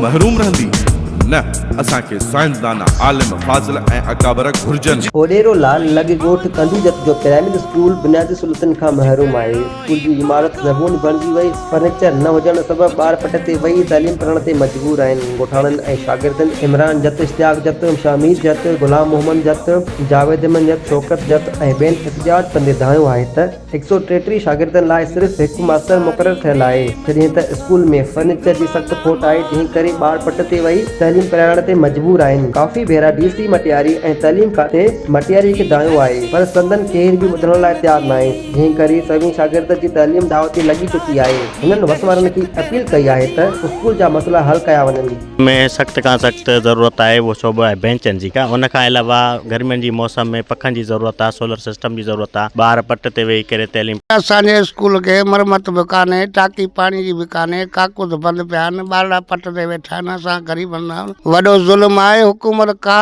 محروم رهندي؟ نه، اسان کي سائنسدان، عالم، فاضل ۽ اڪابر گهرجن. اوڏيرو لال لڳ ڳوٺ ڪنڊو جت جو پرائمري اسڪول بنيادي سهولتن کان محروم آهي، اسڪول جي عمارت زبون بڻجي وئي، فرنيچر نه هجڻ سبب ٻار پٽ تي ويهي تعليم پرائڻ تي مجبور آهن، ڳوٺاڻن ۽ شاگردن عمران جت، اشتياق جت، شاهمير جت، غلام محمد جت، جاويد احمد جت، شوڪت جت ۽ ٻين احتجاج ڪندي دانهيو آهي ته. 133 شاگردن لاء صرف هڪ ماستر مقرر ٿيل آهي، جڏهن ته اسڪول ۾ فرنيچر جي سخت کوٽ آهي، جنهن ڪري ٻار پٽ تي ويهي تعليم پرائڻ تي مجبور آهن. ڪافي ڀيرا ڊي سي مٽياري ۽ تعليم کاتي مٽياري کي دانهيو آهي، پر سندن ڪير به ٻڌڻ لاء تيار ناهي، جنهن ڪري سوين شاگرد جي تعليم داء تي لڳي چڪي آهي. هنن وس وارن کي اپيل ڪئي آهي ته اسڪول جا مسئلا حل ڪيا وڃن. ۾ سخت کان سخت ضرورت آهي اهو شعبو آهي بينچن جي ان کان علاوه گرمين جي موسم ۾ پکن جي ضرورت آهي سولر سسٽم جي ضرورت آهي ٻار پٽ تي ويهي ڪري تعليم. اسان جي اسڪول کي مرمت به ڪانهي ٽاڪي پاڻي جي به ڪانهي ڪاڪوس بند پيا آهن ٻارڙا پٽ تي ويٺا آهن اسان غريبن سان وڏو ظلم آهي حڪومت ڪا.